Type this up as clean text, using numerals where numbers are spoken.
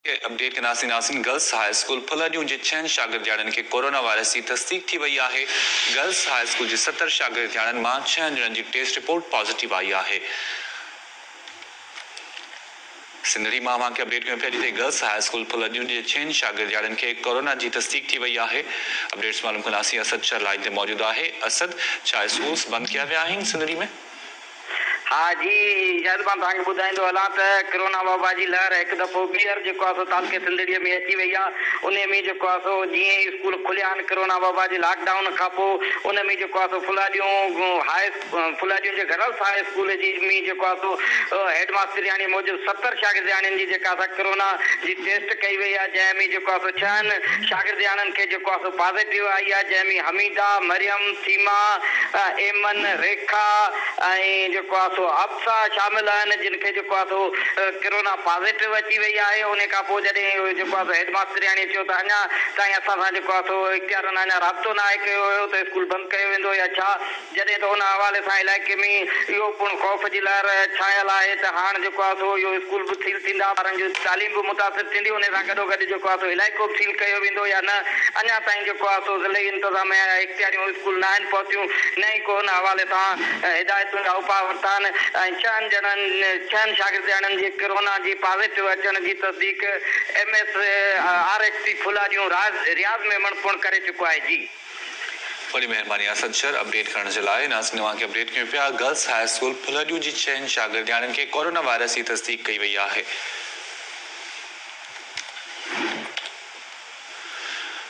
کي اپڊيٽ ڪنداسين ناظرين گرلس هاء اسڪول ڦلهڏيون جي ڇهن شاگردياڻين کي ڪورونا وائرس جي تصديق ٿي وئي آهي گرلس هاء اسڪول جي 70 شاگردياڻين مان ڇهن ڄڻن جي ٽيسٽ رپورٽ پازيٽو آئي آهي سنڌڙي مان اوهان کي اپڊيٽ ڪيون پيا جتي گرلس هاء اسڪول ڦلهڏيون جي ڇهن شاگردياڻين کي ڪورونا جي تصديق ٿي وئي آهي اپڊيٽس معلوم ڪنداسين اسد شر لائين تي موجود آهي اسد ڇا اسڪولس بند ڪيا ويا آهن سنڌڙي ۾. ها جي شايد مان توهان کي ٻڌائيندو هلان ته ڪرونا وبا جي لهر هڪ دفعو ٻيهر جيڪو آهي سو تعلقي سنڌڙيء ۾ اچي وئي آهي انهي ۾ جيڪو آهي سو جيئن ئي اسڪول کليا آهن ڪرونا وبا جي لاڪ ڊائون کان پوء ان ۾ جيڪو آهي سو ڦلاڏيون هاء ڦلاڏيون جي گرلس هاء اسڪول جي ۾ جيڪو آهي سو هيڊ ماسترياڻي موجب 70 شاگردياڻين جي جيڪا سا ڪرونا جي ٽيسٽ ڪئي وئي آهي جنهن ۾ جيڪو آهي سو ڇهن شاگردياڻين کي جيڪو آهي سو پازيٽو آئي آهي جنهن ۾ حميده، مريم، سيما، ايمن، ريکا ۽ جيڪو آهي سو افسا شامل آهن جن کي جيڪو آهي سو ڪرونا پازيٽو اچي وئي آهي انهي کان پوء جڏهن جيڪو آهي سو هيڊ ماسترياڻي چيو ته اڃا تائين اسان سان جيڪو آهي سو اختيارن اڃا رابطو ناهي ڪيو هيو ته اسڪول بند ڪيو ويندو يا ڇا جڏهن ته ان حوالي سان علائقي ۾ اهو پڻ خوف جي لهر ڇانيل آهي ته هاڻ جيڪو آهي سو اهو اسڪول به سيل ٿيندا ٻارن جي تعليم به متاثر ٿيندي انهي سان گڏوگڏ جيڪو آهي سو علائقو به سيل ڪيو ويندو يا نه اڃا تائين جيڪو آهي سو ضلعي انتظاميا يا اختياريون اسڪول ناهن پهتيون نه ئي ڪو ان حوالي سان هدايتون يا اپاء ورتا آهن ۽ ڇهن ڄڻن ڇهن شاگردياڻين جي ڪرونا جي پازيٽو اچڻ جي تصديق M S R H P ڦلاڏيون Riaz Memon پڻ ڪري چڪو آهي جي. وڏي مهرباني اسد شر اپڊيٽ ڪرڻ جي لاء ناظرين اوهان کي اپڊيٽ ڪيون پيا گرلس هاء اسڪول ڦلهڏيون جي چئن شاگردياڻين کي ڪورونا وائرس جي تصديق ڪئي وئي آهي.